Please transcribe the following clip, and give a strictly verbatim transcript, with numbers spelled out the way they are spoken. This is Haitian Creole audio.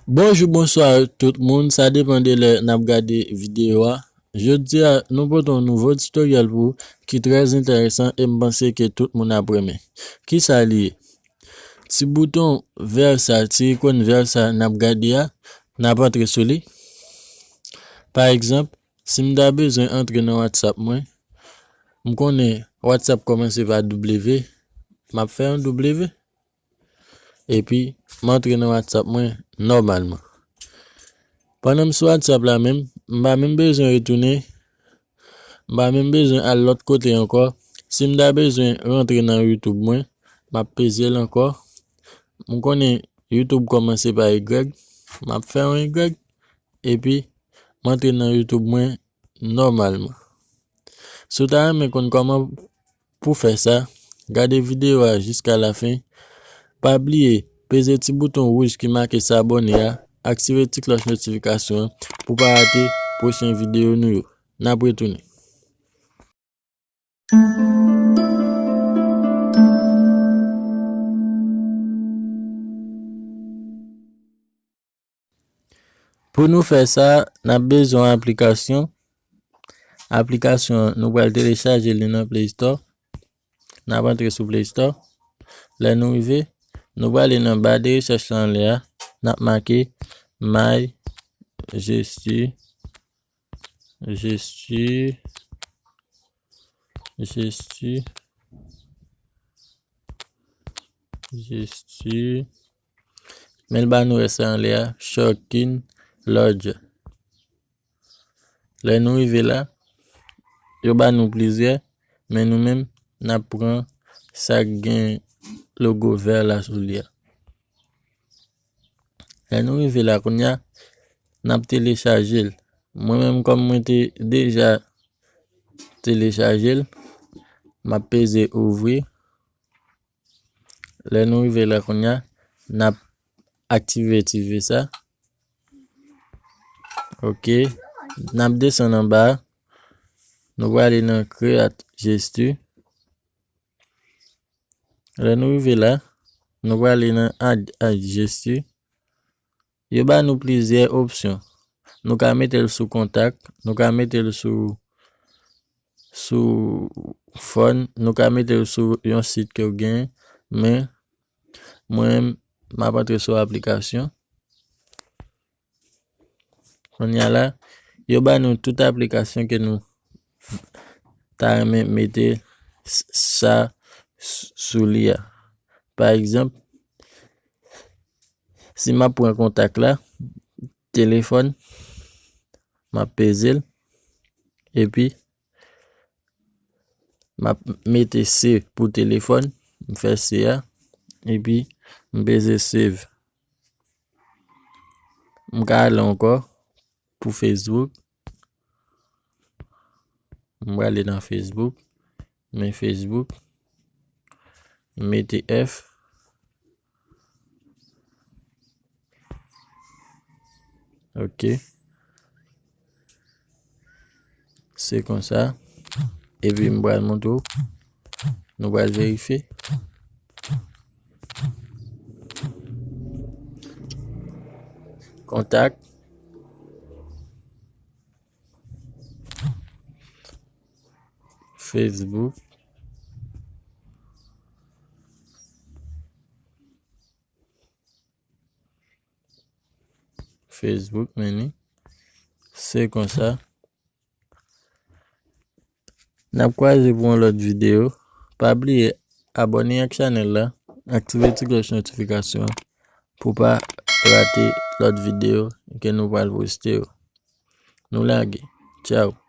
Bonjou, bonswa tout moun, sa depann de lè n ap gade videyo a. Jodi a, nou pote yon nouvo tutorial pou ou ki trè enteresan e m panse ke tout moun ap renmen. Kisa li ye? Ti bouton vè sa, ti ikòn vè sa n ap gade a, n ap antre sou li. Pa egzanp, si m ta bezwen antre nan WhatsApp mwen, m konnen WhatsApp kòmanse pa W, m ap fè yon W, epi m antre nan WhatsApp mwen nòmalman. Pandan m sou WhatsApp la menm, m pa menm bezwen retounen, m pa menm bezwen al lòt kote ankò. Si m ta bezwen rantre nan YouTube mwen, m ap peze l ankò. M konnen YouTube kòmanse pa Y, m ap fè yon Y, epi m antre nan YouTube mwen nòmalman. Si w ta renmen konn kòman pou fè sa, gade videyo a jiska lafen. Pa bliye, peze ti bouton wouj ki make s'abonner a, aktive ti klòch notifikasyon an pou w pa rate pwochen videyo nou yo. N ap retounen. Pou nou fè sa, n ap bezwen yon aplikasyon. Aplikasyon an, nou pral telechaje li nan Play Store. N ap antre sou Play Store. Lè nou rive, nou prale nan ba de rechèch la anlè a. N ap make My Gestu, Gestu, Gestu, Gestu. Men l ba nou rès la anlè a, Shorkin Lodge. Lè nou rive la, yo ba nou plizyè, men nou menm, n ap pran sa k gen logo vè la sou li a. Lè nou rive la kounye a, n ap telechaje l. Mwen menm, kòm mwen te deja telechaje l, m ap peze ouvri. Lè nou rive la kounye a, n ap aktive ti V sa. Ok. N ap desann anba a. Nou prale nan Create Gestu. Lè nou rive la, nou prale nan Add a Gestu. Yo ba nou plizyè opsyon. Nou ka mete l sou kontak, nou ka mete l sou, sou fòn, nou ka mete l sou yon sit ke w genyen, men mwen, m ap antre sou aplikasyon. Kounye a la, yo ba nou tout aplikasyon ke nou ta renmen mete s-, sa s-, sou li a. Pa egzanp, si m ap pran kontak la, telefòn, m ap peze l, epi m ap mete C pou telefòn, m fè C a, epi m peze save. M ka ale ankò pou Facebook. M prale nan Facebook. Men Facebook. M mete F. Ok. Se konsa. Epi m pral montre w. Nou pral verifye. Kontak. Facebook. Facebook, men li. Se konsa. N ap kwaze pou yon lòt videyo. Pa bliye abòne ak chanèl la, aktive ti klòch notifikasyon an pou pa rate lòt videyo ke nou pral poste yo. Nou lage. Tchaw.